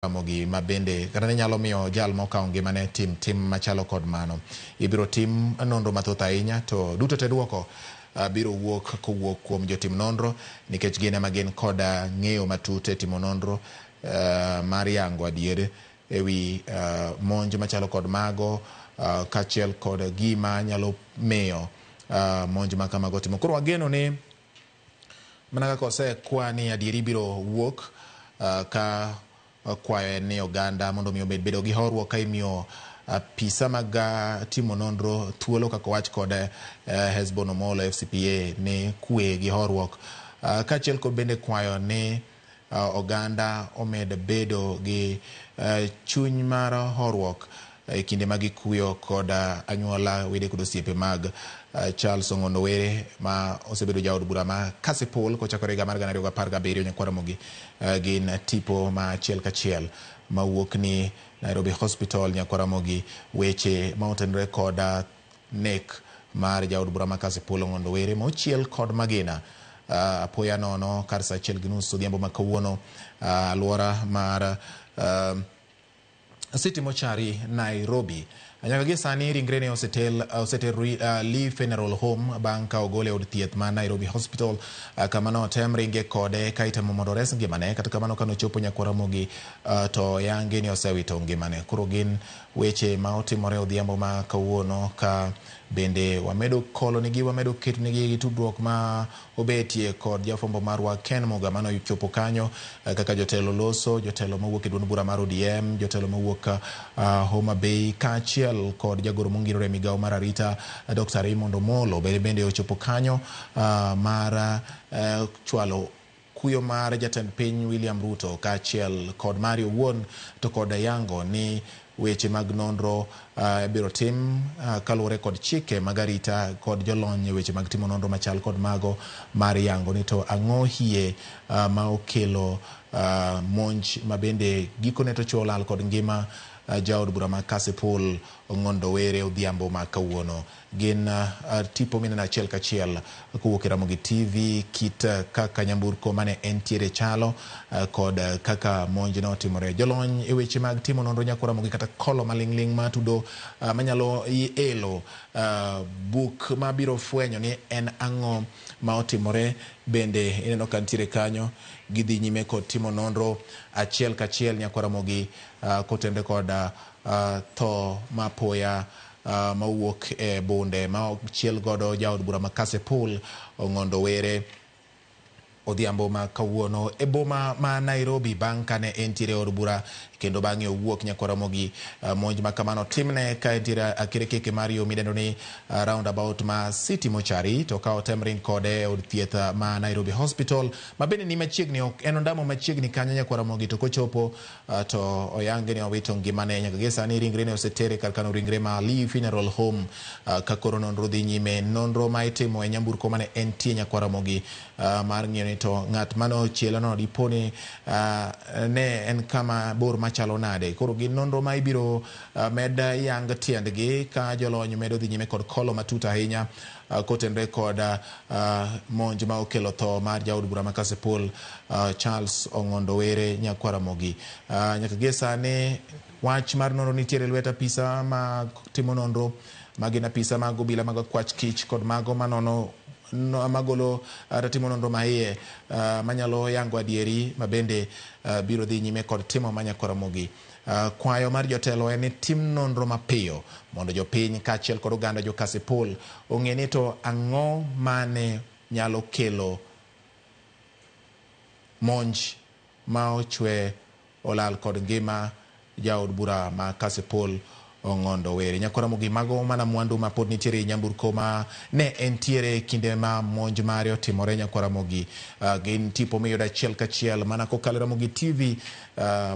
Ramogi ma bende kata ne nyalo miyo jal mokawo ngimane tim tim machalo kod mano. Ibiro tim nonro mathoth ahinya to duto te duoko biro wuok kowuok kuom jotim nonro nikech gin ema gin kod ng'eyo matut e timo nonro mar yango adier ewi monj machalo kod mago kaachiel kod gima nyalo miyo monj ma kamago timo. Koro wageno ni mana kaka osekwa ni adieri biro wuok ka kwayo en ni oganda mondo mi obed bedo gi horuok ka imiyo apisa mag timo nonro thuolo kaka owach kod Hesbon Omolo FCPA ni kwe gi horuok, kaachiel kod bende kwayo ni oganda omed bedo gi chuny mar horuok e kinde ma gikuyo kod anyuola, wede kod osiepe mag Charles Ong'ondo Were ma osebedo jaod bura ma Kasipul kochakore higa mar 2017. Nyakwar Ramogi, gin tipo ma achiel kachiel mawuok ni Nairobi Hospital. Nyakwar Ramogi, weche ma otenore kod nek mar jaod bura ma Kasipul Ong'ondo Were ma ochiel kod magina apoya nono kar saa 1:30 odhiambo ma kawuono, alwora mar City Mortuary, Nairobi. Nyaka gie sani ringre ne osetel oseter Lee Funeral Home bang' ka ogole e od thieth ma Nairobi Hospital, kama notem ringe kode ka itemo mondo ores ngimane. Kata kamano, kanochopo Nyakwar Ramogi, to yangi ni osewito ngimane. Koro gin weche ma otimore odhiambo ma kawuono ka bende wamedo kolo nigi, wamedo keto nigi tudruok ma obetie kod jafwambo marwa Ken Muga mane ochopo kanyo kaka jotelo loso, jotelo mawuok e duond bura mar ODM, jotelo mawuok Homa Bay kaachiel kod jagoro mongirore e migawo mar arita Dr. Raymond Omolo bende ochopo kanyo mar chwalo kuyo mar jatend piny William Ruto kaachiel kod mari owuon, to kod yango ni weche mag nonro ibiro tim kaluwore kod chike mag arita kod jolony e weche mag timo nonro machal kod mago mar yango ni to ang'o hie ma okelo monj ma bende gikone to chwo lal kod ngima jaod bura ma Kasipul Ong'ondo Were odhiambo ma kawuono. Gin tipo mineno achiel kachiel kowuok e Ramogi TV, kit kaka nyamburko mane entiere chalo kod kaka monj notimore. Jolony e weche mag timo nonro, Nyakwar Ramogi, kata kolo maling'ling' matudo manyalo elo buk mabiro fwenyo ni en ang'o ma otimore bende ineno ka nitiere kanyo. Gidhi nyime kod timo nonro achiel kachiel, Nyakwar Ramogi, kotenore kod tho mapoya mawuok e bunde ma ochiel godo jaod bura ma Kasipul Ong'ondo Were odhiambo ma kawuono e boma ma Nairobi bang' kane entiere e od bura kendo bang'e owuok. Nyakwar Ramogi, monj ma kamano timne ka entiere akirekeke mar yo midendo ni roundabout ma City Mortuary, to ka otem ring kode e od thieth ma Nairobi Hospital ma bende ni machiegni, ok en ondamo machiegni kanyo, Nyakwar Ramogi, to kochopo to oyangi ni owito ngimane. Nyaka gie sani ringre ne osetere kar kano ringre ma Lee Funeral Home, ka koro nonro dhi nyime, nonro ma itimo e nyamburko mane entie, Nyakwar Ramogi, mar ng'iyo ni to ng'at mane ochielo no dipo ni ne en kama bor machalo nade. Koro gin nonro ma ibiro med yang tiendgi ka jolony medo dhi nyime kod kolo matut ahinya kotenore kod monj ma okelo tho mar jaod bura ma Kasipul Charles Ong'ondo Were. Nyakwar Ramogi, nyaka gie sani wach mar nonro nitiere lwet apisa ma timo nonro ma gin apisa mag obila mag akwach kich kod mago manono no, magolo kata timo nonro maiye manyalo yango adieri ma bende biro dhi nyime kod timo ma. Nyakwar Ramogi, kwayo mar jotelo en ni tim nonro mapiyo mondo jopiny kaachiel kod oganda jo Kasipul ong'e ni to ang'o mane nyalo kelo monj ma ochwe olal kod ngima jaod bura ma Kasipul Ong'ondo Were. Nyakwar Ramogi, mago mana mwandu ma pod nitiere e nyamburko ma ne entiere kinde ma monj mare otimore. Nyakwar Ramogi, gin tipo miyudo achiel kachiel mana kokalo e Ramogi TV,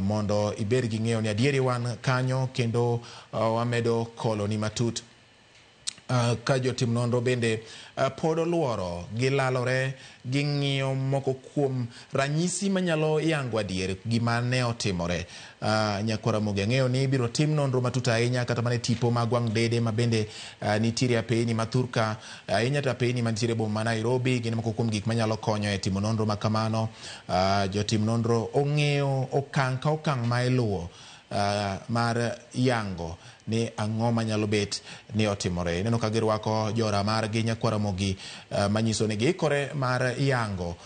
mondo ibed gi ng'eyo ni adieri wan kanyo kendo wamedo kolo ni matut. Ka jotim nonro bende pod oluoro, gilalore, ging'iyo moko kuom ranyisi manyalo yango adier gima ne otimore. Nyakwar Ramogi, ang'eyo ni ibiro tim nonro matut ahinya kata mana e tipo mag wang' dede ma bende nitiere apeyni ma thurka ahinya to apeyni mantiere e boma ma Nairobi gin moko kuom gik manyalo konyo e timo nonro ma kamano. Jotim nonro ong'eyo okang' ka okang' ma iluwo mar yango ni ang'o manyalo bet ni otimore. Ineno ka girwako jora margi Nyakwar Ramogi manyiso ni giikore mar yango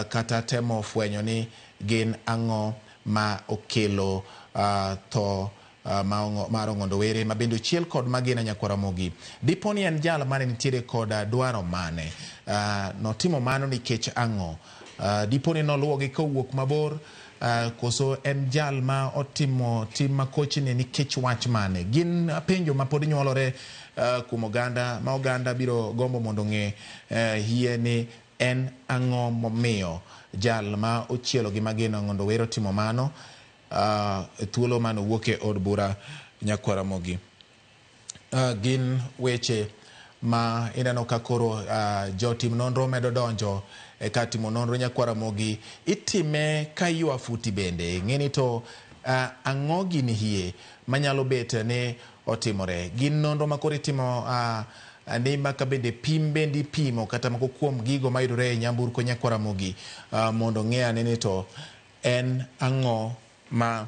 kata temo fwenyo ni gin ang'o ma okelo tho mar Ong'ondo Were ma bende ochiel kod magina Nyakwar Ramogi. Dipo ni en jal mane nitiere kod dwaro mane? Notimo mano nikech ang'o? Dipo ni noluwogi kowuok mabor? Koso en jal ma otimo tim makochni nikech wach mane? Gin penjo ma pod nyuolore kuom oganda ma oganda biro gombo mondo ong'e hie ni en ang'o momiyo jal ma ochielo gi magina Ong'ondo Were otimo mano e thuolo mane owuok e od bura Nyakwar Ramogi. Gin weche ma ineno ka koro jotim nonro medo donjo e ka timo nonro Nyakwar Ramogi itime ka ywa futi bende ng'eni to ang'o gini hie manyalo bet ni otimore. Gin nonro ma koro itimo ni maka bende pim bende ipimo kata moko kuom gigo mayudore e nyamburko Nyakwar Ramogi mondo ng'e ane ni to en ang'o ma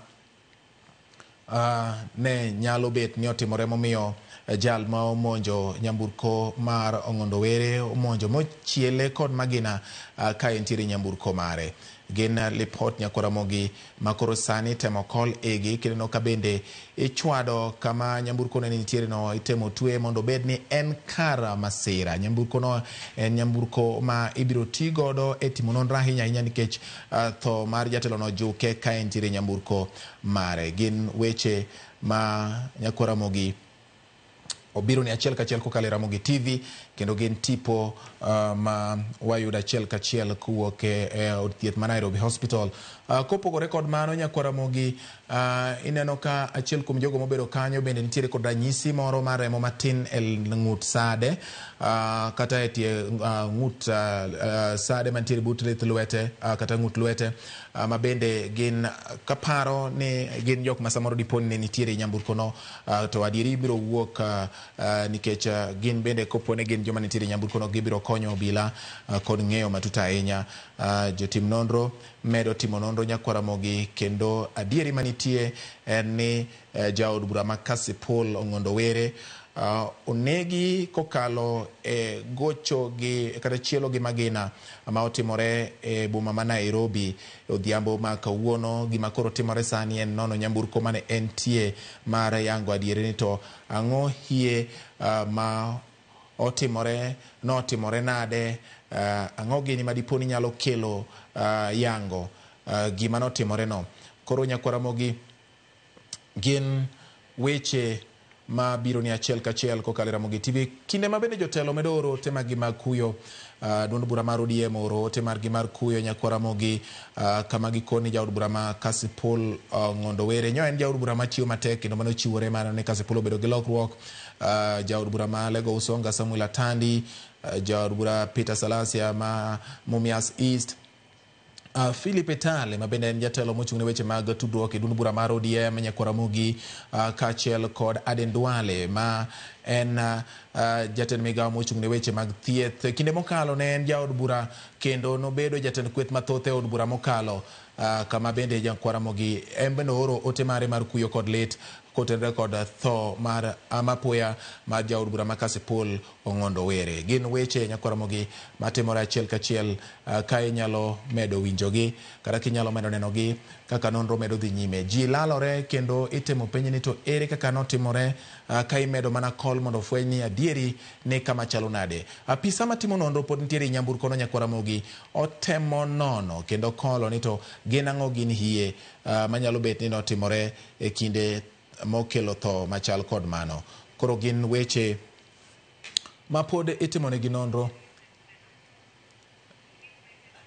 ne nyalo bet ni otimore momiyo jal ma omonjo nyamburko mar Ong'ondo Were omonjo mochiele kod magina ka entiere nyamburko mare. Gin lipot Nyakwar Ramogi ma koro sani temo kol igi kineno ka bende ichwado kama nyamburko ne nitiere no itemo twe mondo obed ni en kar masira. Nyamburko no en nyamburko ma ibiro ti godo e timo nonro ahinya ahinya nikech tho mar jatelo no juke ka entiere nyamburko mare. Gin weche ma Nyakwar Ramogi obiro ni achiel kachiel kokalo e Ramogi TV kendo gin tipo ma wayudo achiel kachiel kowuok e od thieth ma Nairobi Hospital. Kopogore kod mano Nyakwar Ramogi ineno ka achiel kuom jogo mobedo kanyo bende nitiere kod ranyisi moro mar remo matin e ng'ut sade kata e tie ng'ut sade mantiere but lith lwete kata ng'ut lwete ma bende gin kaparo ni gin jok ma samoro dipo ni ne nitiere e nyamburko no to adieri biro wuok nikech gin bende kopo ni gin joma nitiere e nyamburko no gibiro konyo obila kod ng'eyo matut ahinya. Jotim nonro medo timo nonro Nyakwar Ramogi kendo adieri manitie en ni jaod bura ma Kasipul Ong'ondo Were onegi kokalo e gocho gi kata chielo gi magina ma otimore e boma ma Nairobi odhiambo ma kawuono. Gima koro timore sani en nono nyamburko mane entie mar yango adieri ni to ang'o hie ma otimore, notimore nade, ang'o gini ma dipo ni nyalo kelo yango gima notimore no. Koro Nyakwar Ramogi gin weche ma biro ni achiel kachiel kokalo e Ramogi TV. Kinde ma bende jotelo medo oro ote maggi mag kuyo, duond bura mar ODM oro ote margi mar kuyo Nyakwar Ramogi kama gikoni jaod bura ma Kasipul Ong'ondo Were nyo en jaod bura machiwo matek kendo mane ochiwore mar ni Kasipul obedo gi lokruok. Jaod bura ma Alego Usonga Samuel Atandi, jaod bura Peter Salasia ma Mumias East, Philip Etale ma bende en jatelo mochung' ne weche mag tudruok e duond bura mar ODM Nyakwar Ramogi kaachiel kod Aden Duale ma en jatend migawo mochung' ne weche mag thieth. Kinde mokalo ne en jaod bura kendo nobedo jatend kweth mathoth e od bura mokalo kama bende Nyakwar Ramogi en bende ooro ote mare mar kuyo kod lit kotenore kod tho mar mapoya mar jaod bura ma Kasipul Ong'ondo Were. Gin weche Nyakwar Ramogi matimore achiel kachiel ka inyalo medo winjogi kata kinyalo medo nenogi kaka nonro medo dhi nyime. Ji lalore kendo itemo penj ni to ere kaka notimore ka imedo mana kol mondo ofweny ni adieri ni kama chalo nade. Apisa matimo nonro pod nitiere e nyamburko no Nyakwar Ramogi otemo nono kendo kolo ni to gin ang'o gin hie manyalo bet ni notimore e kinde mokelo tho machal kod mano. Koro gin weche ma pod itimonegi nonro.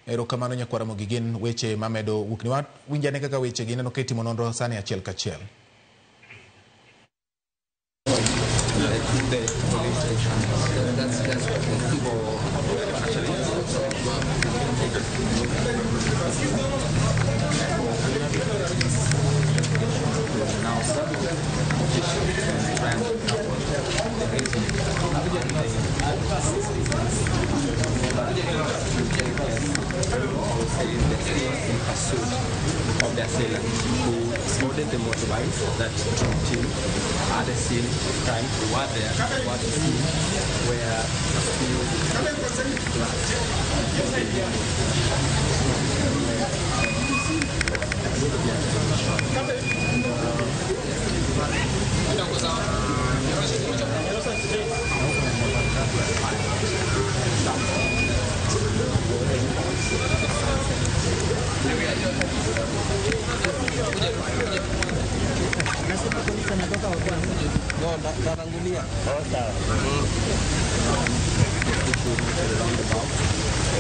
Erokamano Nyakwar Ramogi, gin weche mamedo wuok ni winjane kaka weche gineno ka itimo nonro sani achiel kachiel. The police station. try and uncover the reason behind the says they're still in pursuit of the assailant who boarded the motorbike that dropped him at the scene of crime. They were there, they were at the scene where a few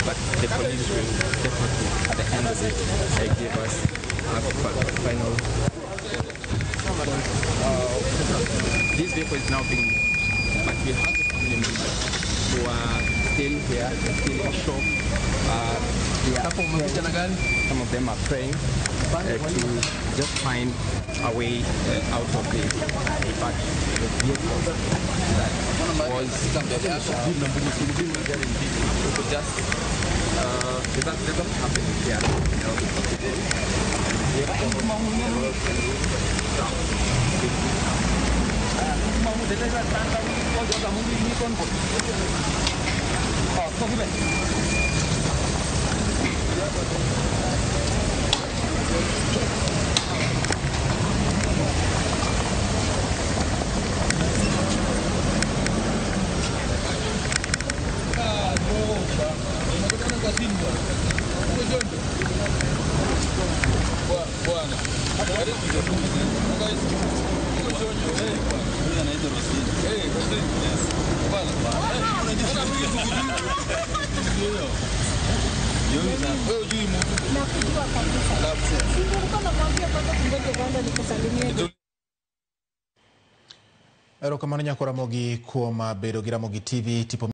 But the police will definitely, at the end of it, they give us a final. This vehicle is now being moved, but we have the family members who are still here, still in shock. Some of them are praying to just find a way out of the but the vehicle that was just there's nothing happening here. Erokamano nyako Ramogi kuom bedo gi Ramogi TV tipo.